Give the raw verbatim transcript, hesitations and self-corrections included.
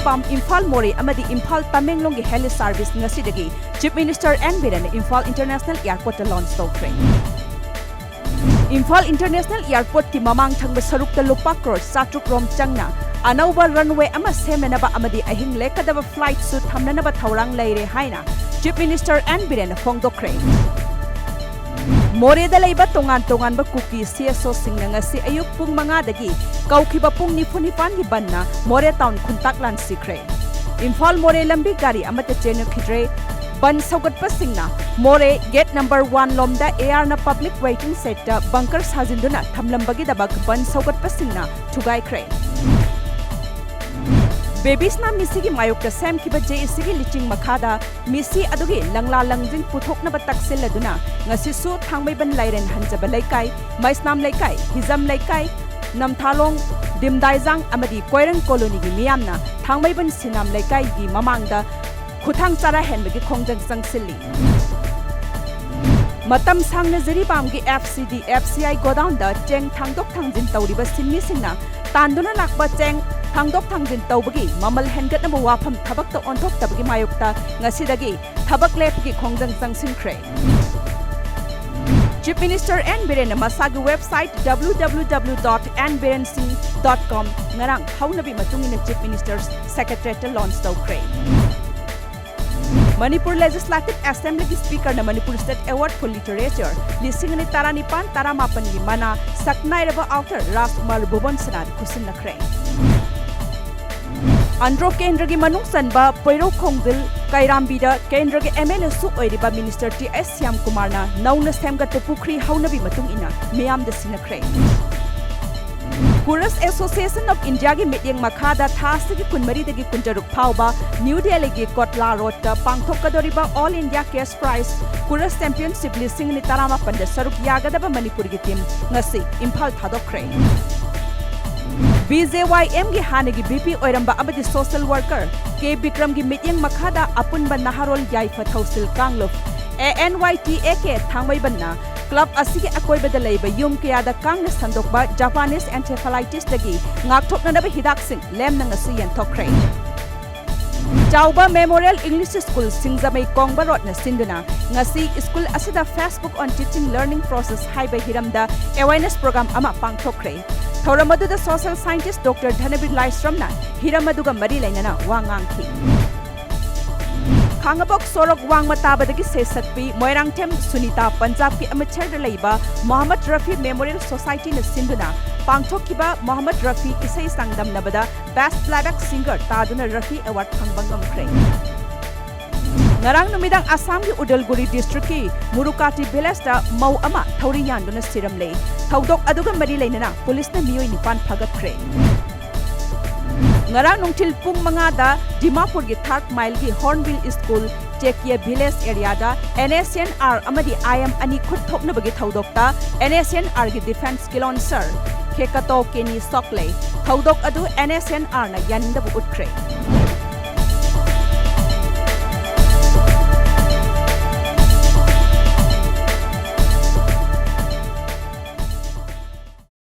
ꯄꯥꯝ, ꯏꯝꯐꯥꯜ ꯃꯣꯔꯦ ꯑꯃꯗꯤ ꯏꯝꯐꯥꯜ ꯇꯃꯦꯡꯂꯣꯡꯒꯤ heli service ꯉꯁꯤꯗꯒꯤ Chief Minister ꯑꯦꯟ ꯕꯤꯔꯦꯟꯅ ꯏꯝꯐꯥꯜ International Airportꯇ launch ꯇꯧꯈ꯭ꯔꯦ꯫ ꯏꯝꯐꯥꯜ International Airportꯀꯤ ꯃꯃꯥꯡ ꯊꯪꯕ ꯁꯔꯨꯛꯇ ꯂꯨꯄꯥ ꯀ꯭ꯔꯣꯔ ꯆꯥꯇ꯭ꯔꯨꯛ ꯔꯣꯝ ꯆꯪꯅ ꯑꯅꯧꯕ runway ꯑꯃ ꯁꯦꯝꯅꯅꯕ ꯑꯃꯗꯤ ꯑꯍꯤꯡ ꯂꯦꯛꯀꯗꯕ flightꯁꯨ ꯊꯝꯅꯅꯕ ꯊꯧꯔꯥꯡ ꯂꯩꯔꯦ ꯍꯥꯏꯅ Chief Minister ꯑꯦꯟ ꯕꯤꯔꯦꯟꯅ ꯐꯣꯡꯗꯣꯛꯈ꯭ꯔꯦ꯫ ꯃꯣꯔꯦꯗ ꯂꯩꯕ ꯇꯣꯉꯥꯟ ꯇꯣꯉꯥꯟꯕ ꯀꯨꯀꯤ CSOꯁꯤꯡꯅ ꯉꯁꯤ ꯑꯌꯨꯛ ꯄꯨꯡ ꯃꯉꯥꯗꯒꯤ ꯀꯧꯈꯤꯕ ꯄꯨꯡ ꯅꯤꯐꯨ ꯅꯤꯄꯥꯟꯒꯤ ꯕꯟꯅ ꯃꯣꯔꯦ town ꯈꯨꯟꯇꯥꯛ ꯂꯥꯟꯁꯤꯈ꯭ꯔꯦ꯫ ꯏꯝꯐꯥꯜ ꯃꯣꯔꯦ ꯂꯝꯕꯤ ꯒꯥꯔꯤ ꯑꯃꯠꯇ ꯆꯦꯟꯅꯈꯤꯗ꯭ꯔꯦ꯫ ꯕꯟ ꯁꯧꯒꯠꯄꯁꯤꯡꯅ ꯃꯣꯔꯦ gate number one ꯂꯣꯝꯗ ARꯅ public waiting shedꯇ bunker ꯁꯥꯖꯤꯟꯗꯨꯅ ꯊꯝꯂꯝꯕꯒꯤꯗꯃꯛ ꯕꯟ ꯁꯧꯒꯠꯄꯁꯤꯡꯅ ꯊꯨꯒꯥꯏꯈ꯭ꯔꯦ꯫ ꯕꯦꯕꯤꯁꯅ ꯃꯤꯁꯤꯒꯤ ꯃꯥꯌꯣꯛꯇ ꯁꯦꯝꯈꯤꯕ JACꯒꯤ ꯂꯤꯆꯤꯡ ꯃꯈꯥꯗ ꯃꯤꯁꯤ ꯑꯗꯨꯒꯤ ꯂꯪꯂꯥ ꯂꯪꯖꯤꯡ ꯄꯨꯊꯣꯛꯅꯕ ꯇꯛꯁꯤꯜꯂꯗꯨꯅ ꯉꯁꯤꯁꯨ ꯊꯥꯡꯃꯩꯕꯟ ꯂꯥꯏꯔꯦꯟ ꯍꯟꯖꯕ ꯂꯩꯀꯥꯏ, ꯃꯩꯁꯅꯥꯝ ꯂꯩꯀꯥꯏ, ꯍꯤꯖꯝ ꯂꯩꯀꯥꯏ, ꯅꯝꯊꯥꯂꯣꯡ, ꯗꯤꯝꯗꯥꯏꯖꯥꯡ ꯑꯃꯗꯤ ꯀꯣꯏꯔꯪ colonyꯒꯤ ꯃꯤꯌꯥꯝꯅ ꯊꯥꯡꯃꯩꯕꯟ ꯁꯤꯅꯥꯝ ꯂꯩꯀꯥꯏꯒꯤ ꯃꯃꯥꯡꯗ ꯈꯨꯊꯥꯡ ꯆꯔꯥ ꯍꯦꯟꯕꯒꯤ ꯈꯣꯡꯖꯪ ꯆꯪꯁꯤꯜꯂꯤ꯫ ꯃꯇꯝ ꯁꯥꯡꯅ ꯖꯤꯔꯤꯕꯥꯝꯒꯤ FCD, FCI godownꯗ ꯆꯦꯡ ꯊꯥꯡꯗꯣꯛ ꯊꯥꯡꯖꯤꯟ ꯇꯧꯔꯤꯕ ꯁꯤꯟꯃꯤꯁꯤꯡꯅ ꯇꯥꯟꯗꯨꯅ ꯂꯥꯛꯄ ꯆꯦꯡ ꯊꯥꯡꯗꯣꯛ ꯊꯥꯡꯖꯤꯟ ꯇꯧꯕꯒꯤ ꯃꯃꯜ ꯍꯦꯟꯒꯠꯅꯕ ꯋꯥꯐꯝ ꯊꯕꯛꯇ ꯑꯣꯟꯊꯣꯛꯇꯕꯒꯤ ꯃꯥꯌꯣꯛꯇ ꯉꯁꯤꯗꯒꯤ ꯊꯕꯛ ꯂꯦꯞꯄꯒꯤ ꯈꯣꯡꯖꯪ ꯆꯪꯁꯤꯟꯈ꯭ꯔꯦ꯫ Chief Minister ꯑꯦꯟ ꯕꯤꯔꯦꯟꯅ ꯃꯁꯥꯒꯤ website www.nbirensingh.com ꯉꯔꯥꯡ ꯍꯧꯅꯕꯤ ꯃꯇꯨꯡ ꯏꯟꯅ Chief Minister's Secretariatꯇ launch ꯇꯧꯈ꯭ꯔꯦ꯫ Manipur Legislative Assemblyꯒꯤ Speakerꯅ Manipur State Award for Literature ꯂꯤꯁꯤꯡ ꯑꯅꯤ ꯇꯔꯥꯅꯤꯄꯥꯟ ꯇꯔꯥꯃꯥꯄꯟꯒꯤ ꯃꯅꯥ ꯁꯛꯅꯥꯏꯔꯕ author ꯔꯥꯖꯀꯨꯃꯥꯔ ꯚꯨꯕꯟ ꯁꯅꯥꯗ ꯈꯨꯠꯁꯤꯟꯅꯈ꯭ꯔꯦ꯫ ꯑꯟꯗ꯭ꯔꯣ ꯀꯦꯟꯗ꯭ꯔꯒꯤ ꯃꯅꯨꯡ ꯆꯟꯕ ꯄꯣꯏꯔꯧ ꯈꯣꯡꯖꯤꯜ ꯀꯩꯔꯥꯝꯕꯤꯗ ꯀꯦꯟꯗ꯭ꯔꯒꯤ MLAꯁꯨ ꯑꯣꯏꯔꯤꯕ Minister ꯇꯤ ꯑꯩꯆ ꯁ꯭ꯌꯥꯝꯀꯨꯃꯥꯔꯅ ꯅꯧꯅ ꯁꯦꯝꯒꯠꯄ ꯄꯨꯈ꯭ꯔꯤ ꯍꯧꯅꯕꯤ ꯃꯇꯨꯡ ꯏꯟꯅ ꯃꯤꯌꯥꯝꯗ ꯁꯤꯟꯅꯈ꯭ꯔꯦ꯫ Kurus Association of Indiaꯒꯤ ꯃꯤꯠꯌꯦꯡ ꯃꯈꯥꯗ ꯊꯥ ꯑꯁꯤꯒꯤ ꯀꯨꯟꯃꯔꯤꯗꯒꯤ ꯀꯨꯟꯇꯔꯨꯛ ꯐꯥꯎꯕ ꯅ꯭ꯌꯨ ꯗꯦꯜꯂꯤꯒꯤ ꯀꯣꯠꯂꯥ ꯔꯣꯗꯇ ꯄꯥꯡꯊꯣꯛꯀꯗꯧꯔꯤꯕ All India Cash Prize Kurus Championship ꯂꯤꯁꯤꯡ ꯑꯅꯤ ꯇꯔꯥꯃꯥꯄꯟꯗ ꯁꯔꯨꯛ ꯌꯥꯒꯗꯕ ꯃꯅꯤꯄꯨꯔꯒꯤ team ꯉꯁꯤ ꯏꯝꯐꯥꯜ ꯊꯥꯗꯣꯛꯈ꯭ꯔꯦ꯫ BJYMꯒꯤ ꯍꯥꯟꯅꯒꯤ VP ꯑꯣꯏꯔꯝꯕ ꯑꯃꯗꯤ social worker ꯀꯦ ꯕꯤꯀ꯭ꯔꯝꯒꯤ ꯃꯤꯠꯌꯦꯡ ꯃꯈꯥꯗ ꯑꯄꯨꯟꯕ ꯅꯍꯥꯔꯣꯜ ꯌꯥꯏꯐ ꯊꯧꯁꯤꯜ ꯀꯥꯡꯂꯨꯞ, ANYTAK ꯊꯥꯡꯃꯩꯕꯟꯅ club ꯑꯁꯤꯒꯤ ꯑꯀꯣꯏꯕꯗ ꯂꯩꯕ ꯌꯨꯝ ꯀꯌꯥꯗ ꯀꯥꯡꯅ ꯁꯟꯗꯣꯛꯄ Japanese encephalitisꯇꯒꯤ ꯉꯥꯛꯊꯣꯛꯅꯅꯕ ꯍꯤꯗꯥꯛꯁꯤꯡ ꯂꯦꯝꯅ ꯉꯁꯤ ꯌꯦꯟꯊꯣꯛꯈ꯭ꯔꯦ꯫ ꯆꯥꯎꯕ Memorial English School, ꯁꯤꯡꯖꯃꯩ ꯀꯣꯡꯕ ꯔꯣꯗꯅ ꯁꯤꯟꯗꯨꯅ ꯉꯁꯤ ꯁ꯭ꯀꯨꯜ ꯑꯁꯤꯗ Facebook on Teaching Learning Process ꯍꯥꯏꯕ ꯍꯤꯔꯝꯗ awareness program ꯑꯃ ꯄꯥꯡꯊꯣꯛꯈ꯭ꯔꯦ꯫ ꯊꯧꯔꯝ ꯑꯗꯨꯗ social scientist Doctor ꯙꯅꯕꯤꯔ ꯂꯥꯏꯁ꯭ꯔꯝꯅ ꯍꯤꯔꯝ ꯑꯗꯨꯒ ꯃꯔꯤ ꯂꯩꯅꯅ ꯋꯥ ꯉꯥꯡꯈꯤ꯫ ꯈꯥꯉꯕꯣꯛ ꯁꯣꯔꯣꯛ ꯋꯥꯡꯃ ꯇꯥꯕꯗꯒꯤ ꯁꯦꯁꯠꯄꯤ ꯃꯣꯏꯔꯥꯡꯊꯦꯝ ꯁꯨꯅꯤꯇꯥ ꯄꯟꯖꯥꯕꯀꯤ ꯑꯃꯦꯆꯔꯗ ꯂꯩꯕ ꯃꯣꯍꯝꯃꯗ ꯔꯐꯤ Memorial Societyꯅ ꯁꯤꯟꯗꯨꯅ ꯄꯥꯡꯊꯣꯛꯈꯤꯕ ꯃꯣꯍꯝꯃꯗ ꯔꯐꯤ ꯏꯁꯩ ꯆꯥꯡꯗꯝꯅꯕꯗ Best Playback Singer ꯇꯥꯗꯨꯅ ꯔꯐꯤ award ꯐꯪꯕ ꯉꯝꯈ꯭ꯔꯦ꯫ ꯉꯔꯥꯡ ꯅꯨꯃꯤꯗꯥꯡ ꯑꯁꯥꯝꯒꯤ ꯎꯗꯜꯒꯨꯔꯤ districtꯀꯤ ꯃꯨꯔꯨꯀꯥꯇꯤ villageꯇ ꯃꯧ ꯑꯃ ꯊꯧꯔꯤ ꯌꯥꯟꯗꯨꯅ ꯁꯤꯔꯝꯂꯦ꯫ ꯊꯧꯗꯣꯛ ꯑꯗꯨꯒ ꯃꯔꯤ ꯂꯩꯅꯅ ꯄꯨꯂꯤꯁꯅ ꯃꯤꯑꯣꯏ ꯅꯤꯄꯥꯟ ꯐꯥꯒꯠꯈ꯭ꯔꯦ꯫ ꯉꯔꯥꯡ ꯅꯨꯡꯊꯤꯜ ꯄꯨꯡ ꯃꯉꯥꯗ ꯗꯤꯃꯥꯄꯨꯔꯒꯤ third mileꯒꯤ Hornbill School, ꯆꯦꯀꯤꯌꯥ village areaꯗ NSCN-R ꯑꯃꯗꯤ IM ꯑꯅꯤ ꯈꯨꯠ ꯊꯣꯛꯅꯕꯒꯤ ꯊꯧꯗꯣꯛꯇ NSCN-Rꯒꯤ defence kilonser ꯈꯦꯀꯇꯣ ꯀꯦꯅꯤ ꯁꯣꯛꯂꯦ꯫ ꯊꯧꯗꯣꯛ ꯑꯗꯨ NSCN-Rꯅ ꯌꯥꯅꯤꯡꯗꯕ ꯎꯠꯈ꯭ꯔꯦ꯫